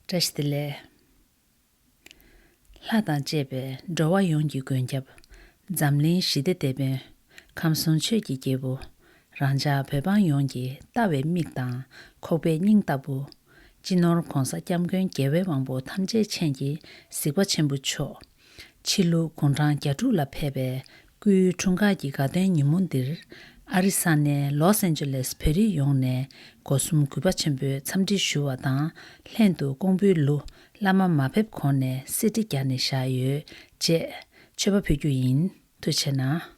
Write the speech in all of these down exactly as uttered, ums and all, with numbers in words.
བཀྲ་ཤིས་བདེ་ལེགས། ལྷ་དང་བཅས་པའི་འགྲོ་བ་ཡོངས་ཀྱི་མགོན་སྐྱབས། འཛམ་གླིང་ཞི་བདེ་དེད་དཔོན། ཁམས་གསུམ་ཆོས་ཀྱི་རྒྱལ་པོ། རང་ཅག་བོད་འབངས་ཡོངས་ཀྱི་ལྟ་བའི་མིག་དང་ཁོག་པའི་སྙིང་ལྟ་བུ། སྤྱི་ནོར་༸གོང་ས་༸སྐྱབས་མགོན་རྒྱལ་བའི་དབང་པོ་ཐམས་ཅད་མཁྱེན་གྱི་གཟིགས་པ་ཆེན་པོ་མཆོག་ཕྱི་ལུགས་དགུང་གྲངས་གྱ་དྲུག་ལ་ཕེབས་པའི་སྐུའི་འཁྲུངས་སྐར་གྱི་དགའ་སྟོན་ཉིན་མོ་འདིར། ཨ་རི་ས་གནས་ལོས་ཨན་ཇེ་ལེས་བོད་རིགས་ཡོངས་ནས་སྒོ་གསུམ་གུས་པ་ཆེན་པོས་འཚམས་འདྲི་ཞུ་བ་དང་། ལྷན་དུ་ཀོང་པོའི་ལུ་བླ་མ་མ་ཕེབས་གོང་ནས་གསེར་ཁྲི་བརྒྱབ་ནས་བཞག་ཡོད་ཅེས་མཆོད་པ་ཕུལ་རྒྱུ་ཡིན། ཐུགས་རྗེ་གནང་།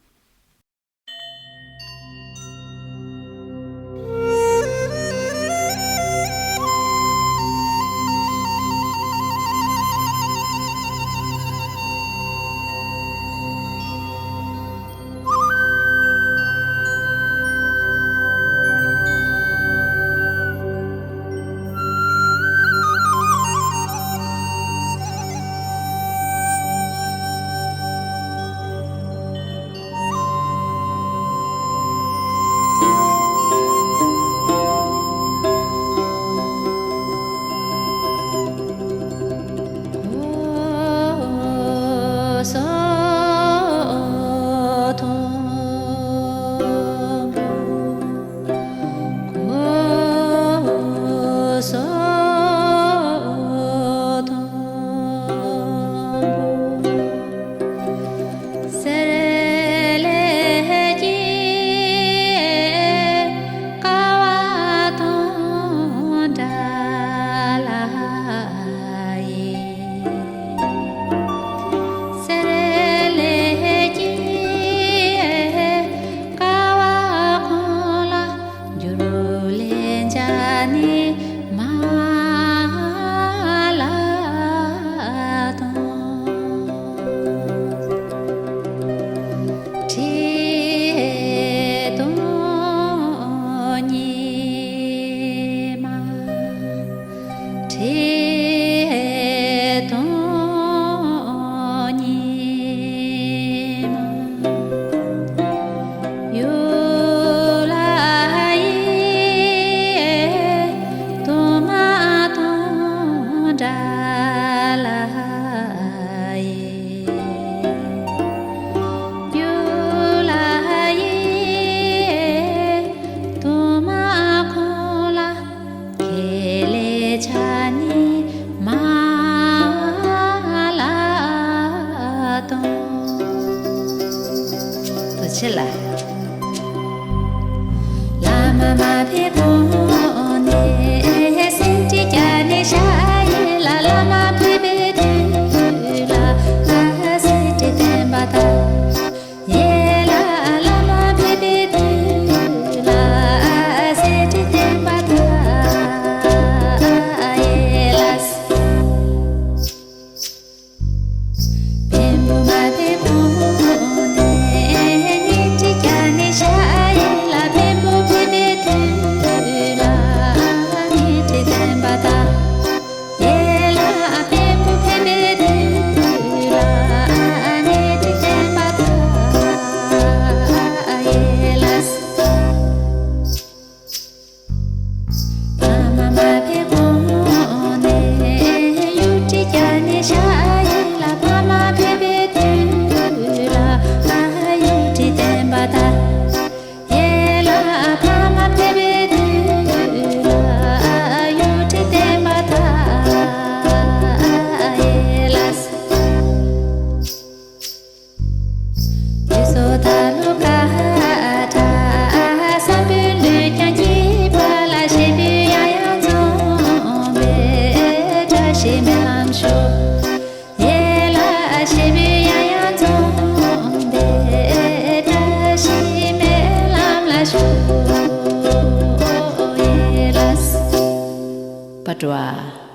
པ་འགྲོ་བ།